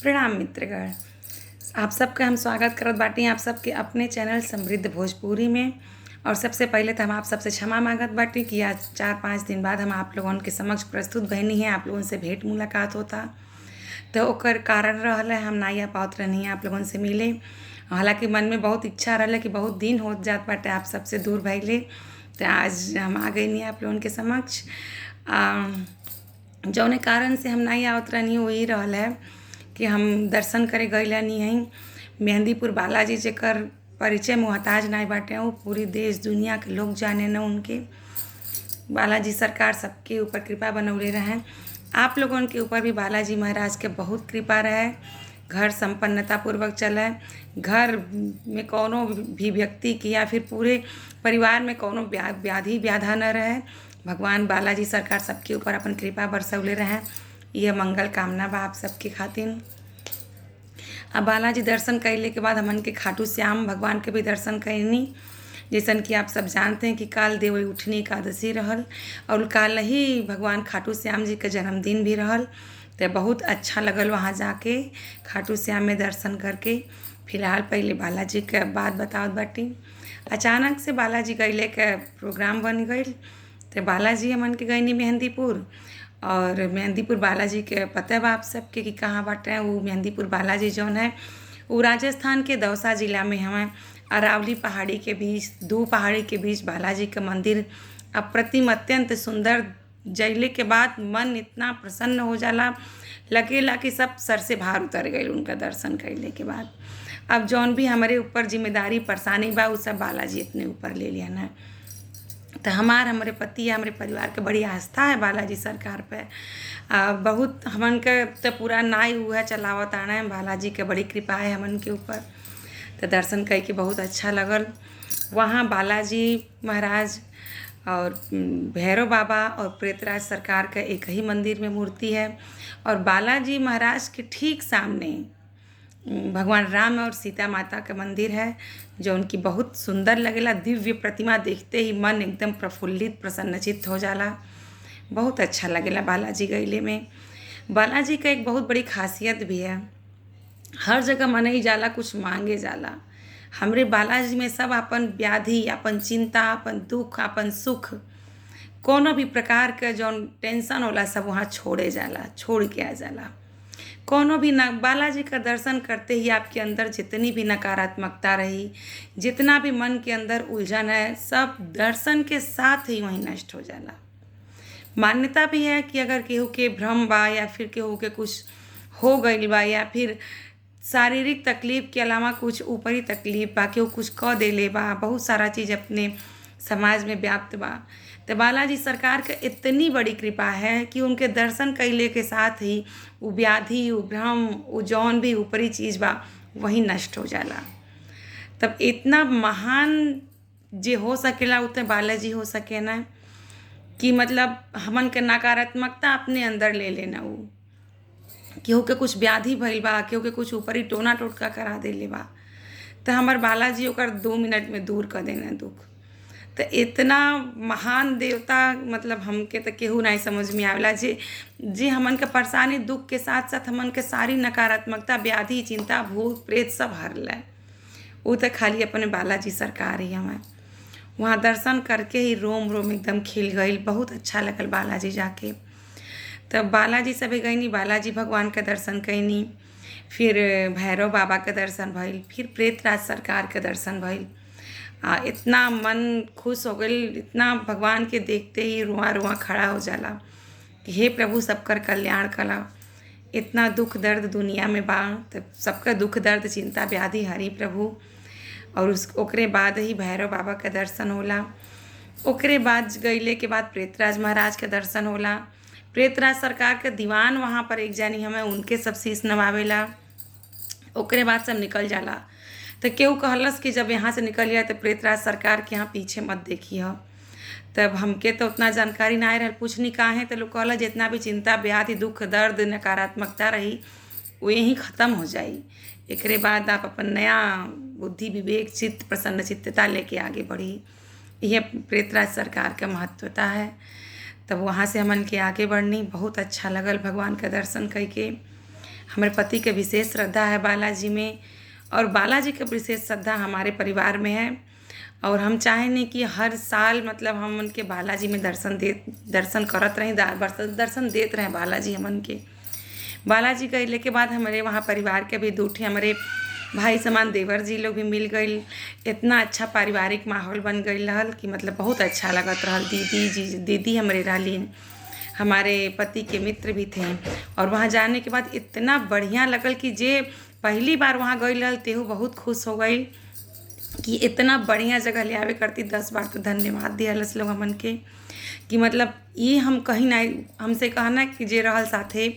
प्रणाम मित्रगण, आप सबका हम स्वागत करत बाटी आप सबके अपने चैनल समृद्ध भोजपुरी में। और सबसे पहले तो हम आप सबसे क्षमा मांगत बाटी कि आज 4-5 दिन बाद हम आप लोगन के समक्ष प्रस्तुत भइनी है, आप लोगन से भेंट मुलाकात होता। तो ओकर कारण रहल है हम ना आ पावत रहनी आप लोगन से मिले। हालांकि मन में बहुत इच्छा रहल कि बहुत दिन होत जात बाटे आप सबसे दूर भइले, तो आज हम आ गइनी आप लोगन के समक्ष। जौने कारण से हम नहीं आवत रहनी वही रहल है कि हम दर्शन करे गइल रहनी हई मेहंदीपुर बालाजी, जेकर परिचय मोहताज नहीं बाटे, वो पूरी देश दुनिया के लोग जाने न उनके। बालाजी सरकार सबके ऊपर कृपा बनौले रहें, आप लोगन के ऊपर भी बालाजी महाराज के बहुत कृपा रहे, घर संपन्नता पूर्वक चले, घर में कोनो भी व्यक्ति की या फिर पूरे परिवार में कोनो व्याधि व्याधा न रहे। भगवान बालाजी सरकार सबके ऊपर अपन कृपा बरसौले रहें, यह मंगल कामना बा आप सबके खातिर। अब बालाजी दर्शन कैले के बाद हमन के खाटू श्याम भगवान के भी दर्शन कैनी। जैसन कि आप सब जानते हैं कि काल देव उठनी एकादशी रहल और काल ही भगवान खाटू श्याम जी के जन्मदिन भी रहल। तो बहुत अच्छा लगल वहाँ जाके खाटू श्याम में दर्शन करके। फिलहाल पहले बालाजी के बात बतावत बाटी। अचानक से बालाजी गईले के प्रोग्राम बन गई, तो बालाजी हमन के गईनी मेहंदीपुर। और मेहंदीपुर बालाजी के पता बा आप सबके कि कहाँ बाटे। वो मेहंदीपुर बालाजी जौन है वो राजस्थान के दौसा ज़िला में हमें अरावली पहाड़ी के बीच, दो पहाड़ी के बीच बालाजी का मंदिर अप्रतिम अत्यंत सुंदर। जैले के बाद मन इतना प्रसन्न हो जाला, लगेला कि सब सर से भार उतर गई उनका दर्शन कैले के बाद। अब जौन भी हमारे ऊपर जिम्मेदारी परेशानी बा वो सब बालाजी अपने ऊपर ले लिया ना। तो हमारे पति या हमारे परिवार के बड़ी आस्था है बालाजी सरकार पे। बहुत हमन के तो पूरा नाई हुआ है चलावत आना है, बालाजी के बड़ी कृपा है हमन के ऊपर। तो दर्शन करके बहुत अच्छा लगल। वहाँ बालाजी महाराज और भैरव बाबा और प्रेतराज सरकार का एक ही मंदिर में मूर्ति है। और बालाजी महाराज के ठीक सामने भगवान राम और सीता माता का मंदिर है, जो उनकी बहुत सुंदर लगेला। दिव्य प्रतिमा देखते ही मन एकदम प्रफुल्लित प्रसन्नचित्त हो जाला, बहुत अच्छा लगेला बालाजी गईले में। बालाजी का एक बहुत बड़ी खासियत भी है, हर जगह मन ही जाला कुछ मांगे जाला। हमरे बालाजी में सब अपन व्याधि, अपन चिंता, अपन दुख, अपन सुख, कोनो भी प्रकार के जौन टेंशन होला सब वहाँ छोड़े जाला, छोड़ के आ जाला। कोनो भी न बालाजी का दर्शन करते ही आपके अंदर जितनी भी नकारात्मकता रही, जितना भी मन के अंदर उलझन है, सब दर्शन के साथ ही वहीं नष्ट हो जाला। मान्यता भी है कि अगर केहू के भ्रम बा या फिर केहू के कुछ हो गई बा या फिर शारीरिक तकलीफ़ के अलावा कुछ ऊपरी तकलीफ बा, केहू कुछ क देले बा, बहुत सारा चीज़ अपने समाज में व्याप्त बा, तो बालाजी सरकार के इतनी बड़ी कृपा है कि उनके दर्शन कैले के साथ ही वो व्याधि, वो भ्रम, वो जौन भी ऊपरी चीज़ बा वही नष्ट हो जाला। तब इतना महान जे हो सकेला उतने बालाजी हो सके ना कि मतलब हमन के नकारात्मकता अपने अंदर ले लेना। वो केहू के कुछ व्याधि भइल बा, केहू के कुछ ऊपरी टोना टोटका करा देले बा, तो हमार बालाजी ओकर 2 मिनट में दूर कर देना दुख। तो इतना महान देवता मतलब हमके तो केहू नहीं समझ में आवेला जे जे हमन के परेशानी दुख के साथ साथ हमन के सारी नकारात्मकता, व्याधि, चिंता, भूत प्रेत सब हर ले। वो तो खाली अपने बालाजी सरकार ही हमें। वहाँ दर्शन करके ही रोम रोम एकदम खिल गई, बहुत अच्छा लगल बालाजी जाके। तब बालाजी सभी गईनी, बालाजी भगवान के दर्शन कैनी, फिर भैरव बाबा के दर्शन भइल, फिर प्रेतराज सरकार के दर्शन भइल। इतना मन खुश हो गई, इतना भगवान के देखते ही रुआ रुआ खड़ा हो जाला कि हे प्रभु सबकर कल्याण कला। इतना दुख दर्द दुनिया में बा, तो सबका दुख दर्द चिंता व्याधि हरी प्रभु। और उस ओकरे बाद ही भैरव बाबा के दर्शन होला। ओकरे बाद गईले के बाद प्रेतराज महाराज के दर्शन होला। प्रेतराज सरकार के दीवान वहाँ पर एक जानी हमें उनके सब शीश नवावेला। ओकरे बाद सब निकल जाला। तो केहू कहलस कि जब यहाँ से निकल जाए तो प्रेतराज सरकार के यहाँ पीछे मत देखी। तब हमके तो उतना जानकारी ना रहल, पूछनी काहे, तो लोग कहला जितना भी चिंता व्याधि दुख दर्द नकारात्मकता रही वो यहीं ख़त्म हो जाई। एकरे बाद आप अपन नया बुद्धि विवेक चित्त प्रसन्न चित्तता लेके आगे बढ़ी। यह प्रेतराज सरकार के महत्वता है। तब वहाँ से हमन के आगे बढ़नी बहुत अच्छा लगल भगवान के दर्शन करके। हमारे पति के विशेष श्रद्धा है बालाजी में और बालाजी के विशेष श्रद्धा हमारे परिवार में है। और हम चाहेनी कि हर साल मतलब हम उनके बालाजी में दर्शन करत रही, दर्शन देत रहे बालाजी हमन के। बालाजी गइले के बाद हमारे वहाँ परिवार के भी दू ठे हमारे भाई समान देवर जी लोग भी मिल गइल। इतना अच्छा पारिवारिक माहौल बन गइल रहल कि मतलब बहुत अच्छा लगत रहल। दीदी जी दीदी हमरे रहलीन, हमारे पति के मित्र भी थे। और वहाँ जाने के बाद इतना बढ़िया लगल कि जे पहली बार वहाँ गइल रहल तेहू बहुत खुश हो गइल कि इतना बढ़िया जगह ले आवे करती। 10 बार तो धन्यवाद दिहलस लोग हमन के कि मतलब ई हम कहीं ना, हमसे कहना कि जे रहल साथे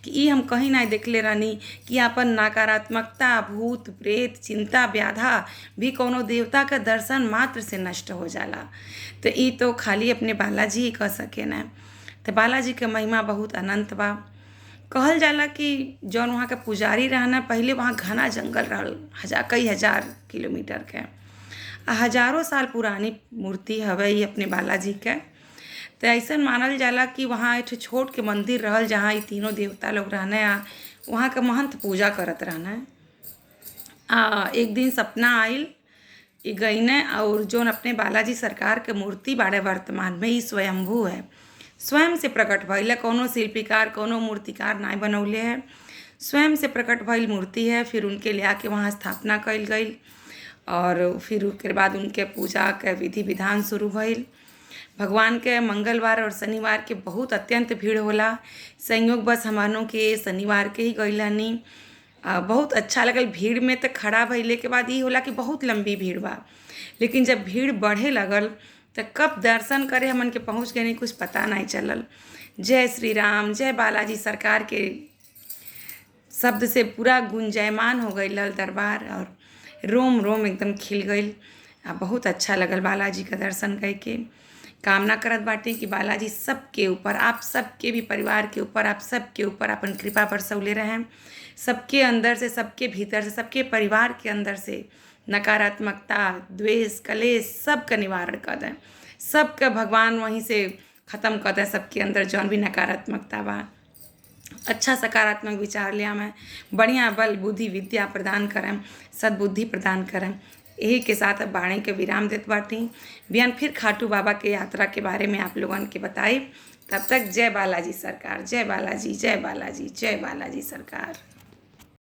कि ई हम कहीं ना देखले रहनी कि आपन नकारात्मकता, भूत प्रेत, चिंता, व्याधा भी कौनो देवता का दर्शन मात्र से नष्ट हो जाला। तो ई तो खाली अपने बालाजी ही कह सके ना। तो बालाजी के महिमा बहुत अनंत बा। कहल जाला कि जौन वहाँ के पुजारी रहना, पहले वहाँ घना जंगल रहल, हजार कई हजार किलोमीटर के, आ हजारों साल पुरानी मूर्ति हवे ई अपने बालाजी के। तो ऐसा मानल जाला कि वहाँ एक छोट के मंदिर रहल जहाँ ई तीनों देवता लोग रहने आ वहाँ के महंत पूजा करत रहना। आ एक दिन सपना आइल, ई गईने और जौन अपने बालाजी सरकार के मूर्ति बाड़े वर्तमान में ई स्वयंभू है, स्वयं से प्रकट भइल है। कौनो शिल्पीकार कौनो मूर्तिकार ना बनौले है, स्वयं से प्रकट भइल मूर्ति है। फिर उनके ले आके वहाँ स्थापना कइल गइल और फिर उसके बाद उनके पूजा के विधि विधान शुरू भइल। भगवान के मंगलवार और शनिवार के बहुत अत्यंत भीड़ होला। संयोग बस हमनों के शनिवार के ही गइल हनी। बहुत अच्छा लगल। भीड़ में तो खड़ा भइले के बाद ई होला कि बहुत लंबी भीड़ बा, लेकिन जब भीड़ बढ़े लगल तो कब दर्शन करे हमन के पहुँच गए नहीं कुछ पता नहीं चलल। जय श्री राम, जय बालाजी सरकार के शब्द से पूरा गुंजायमान हो गई लल दरबार और रोम रोम एकदम खिल गई। आ बहुत अच्छा लगल बालाजी का दर्शन करके। कामना करत बाटे कि बालाजी सबके ऊपर, आप सबके भी परिवार के ऊपर, आप सबके ऊपर अपन कृपा बरसौले रहें। सबके अंदर से, सबके भीतर से, सबके परिवार के अंदर से नकारात्मकता, द्वेष, कलेश सबका निवारण कर दें। सबका भगवान वहीं से ख़त्म कर दें, सबके अंदर जौन भी नकारात्मकता बा। अच्छा सकारात्मक विचार ले आवें, बढ़िया बल बुद्धि विद्या प्रदान करें, सद्बुद्धि प्रदान करें। यही के साथ अब वाणी के विराम देत बाटी। बिहान फिर खाटू बाबा के यात्रा के बारे में आप लोगन के बताई। तब तक जय बालाजी सरकार, जय बालाजी, जय बालाजी, जय बालाजी सरकार।